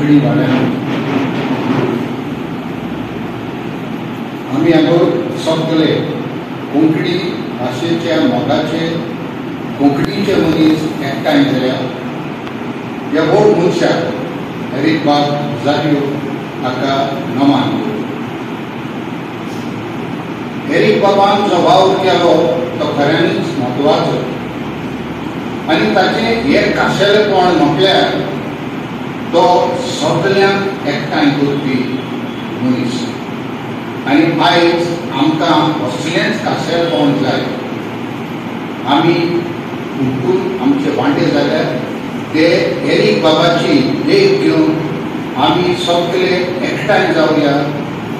कोंकणी वाड्यांनी आमी हांगा सगळे कोंकणी भाशेच्या मोगाचे कोंकणीचे मनीस एकठांय जाल्या. ह्या व्हड मनशाक एरीक बाब रोजारियो हाका नमान करूं. एरीक बाबान जो वावर केलो तो खऱ्यांनीच म्हत्वाचो आनी ताचें हें खाशेलेपण म्हटल्यार तो सगल्यांक एकठांय करपी मनीस आनी आयज आमकां असलेंच खाशेलेपण जाय. आमी हुंपून आमचे वांटे जाल्यार ते एरीक बाबाची देख घेवन आमी सगळे एकठांय जावया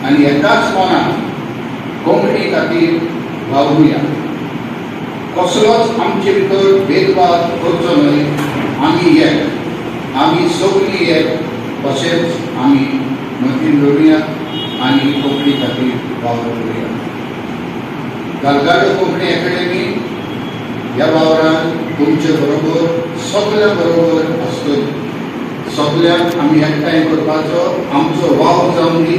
आनी एकाच मनान कोंकणी खातीर वावरुया. कसलोच आमचे भितर भेदभाव करचो न्हय. आमी एक, आमी सगळीं एक, तशेंच आमी मतीन दवरुया आनी कोंकणी खातीर वावर करुया. दालगाडो कोंकणी एकेडमी ह्या वावरान तुमचे बरोबर सगल्या बरोबर आसतली. सगल्यांक आमी एकठांय करपाचो आमचो वावर जावन दी.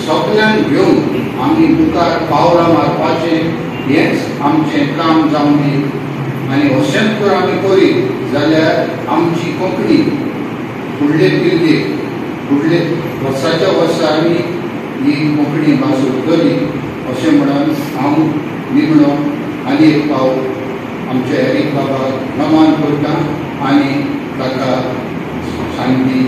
सगल्यांक घेवन आमी मुखार पावलां मारपाचें हेंच आमचें काम जावन दी. आनी अशेंच जर आमी करीत जाल्यार आमची कोंकणी फुडले पिळगेक फुडले वर्साच्या वर्सा आमी ही कोंकणी भास उरतली अशें म्हणून हांव निमणो आनी एक फावट आमच्या एरीक बाबाक नमान करता आनी ताका शांती.